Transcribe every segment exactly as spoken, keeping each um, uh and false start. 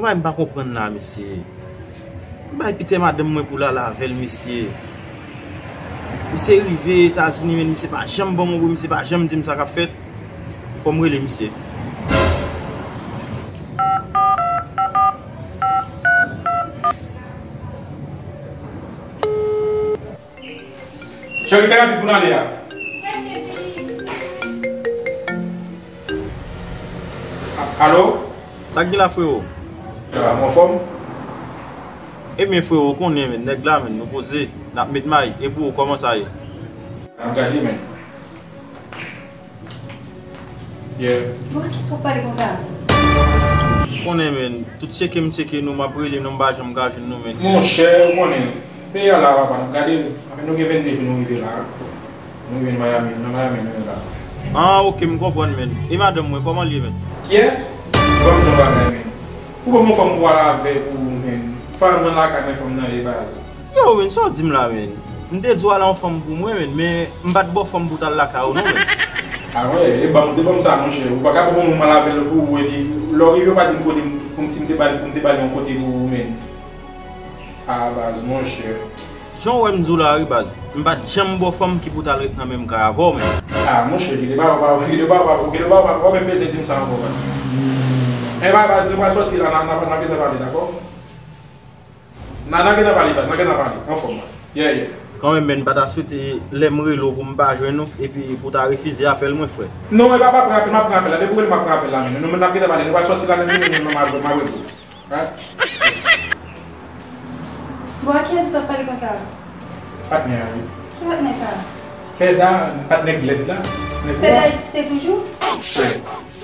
Bagay m pa konprann la, mesye. M bay Pitè madanm mwen pou l al avè l, mesye. Misye rive Etazini, men misye pa janm ban m yon wi, misye pa janm di m sa k ap fèt. Fò m rele misye. Cheri, fè rapid pou n ale a. A-, alo? Sa k gen la, frewo? Sa va, m anfòm. Ebyen, frewo, ou konnen, men, nèg la, men, nou poze, n ap met may. E pou ou, kòman sa ye? N ap gade, men. Yeah. Bon, kisa w pale konsa? Ou konnen, men, tout tcheke m tcheke nou, m ap rele nou, m pa janm ka jwenn nou, men. Monchè, ou konnen, peyi a la, papa, n ap gade, anfen, nou gen vennde jou nou rive la. Nou vin Miami, nan Miami nou ye la. Ah, ok, m konprann, men. E madanm mwen, kòman l ye, men? Kiyès? Ban m di w yon bagay, men. Ou ban m yon fanm pou w al avèk ou, men. Fanm nan lakay mwen, fanm nan ye, baz. Yo, men, sa w di m la, men? M te di w al a yon fanm pou mwen, men, men m pa t ba w fanm pou w t al lakay ou, non, men. Ah, wè, e ban m, te ban m sa, monchè. Ou pa ka ban m yon moun m al avè l pou ou, epi lè w rive, ou pa di m kote m, pou m, si m te ba l, pou m te ba l yon kote pou ou, men. Ah, baz, monchè. Jan w wè m di w la wi, baz, m pa t janm ba w fanm ki pou t al ret nan menm kay avè w, men. Ah, monchè, kite ba w, ba w, kite ba w, ba w, kite ba w, ba w, pa menm bezwen di m sa ankò, baz. E ba, baz, nou pral sòti la, n a, n a, n a gentan pale, dakò? N a, n a gentan pale, baz, n a gentan pale, anfòm, baz. Yeah, yeah. Kanmenm, men, m pa ta swete lè m rele w pou m pa jwenn ou, epi pou w ta refize apèl mwen, frè. Non, e pa, pa pran apèl, m ap pran apèl la, depi w rele m ap pran apèl la, men. Nou, n ap gentan pale, nou pral sòti la, men, men, men, men, m ap, m ap rele w. Right? Bon, a kiyès ou t ap pale konsa? Patnè a, wi. Ki patnè sa? Pèda, patnè Glèd la. Nèg Pèda egziste toujou?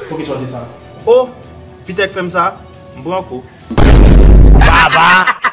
Poukisa w di sa? Oh, Pitè k fè m sa, m pran kou. Baba!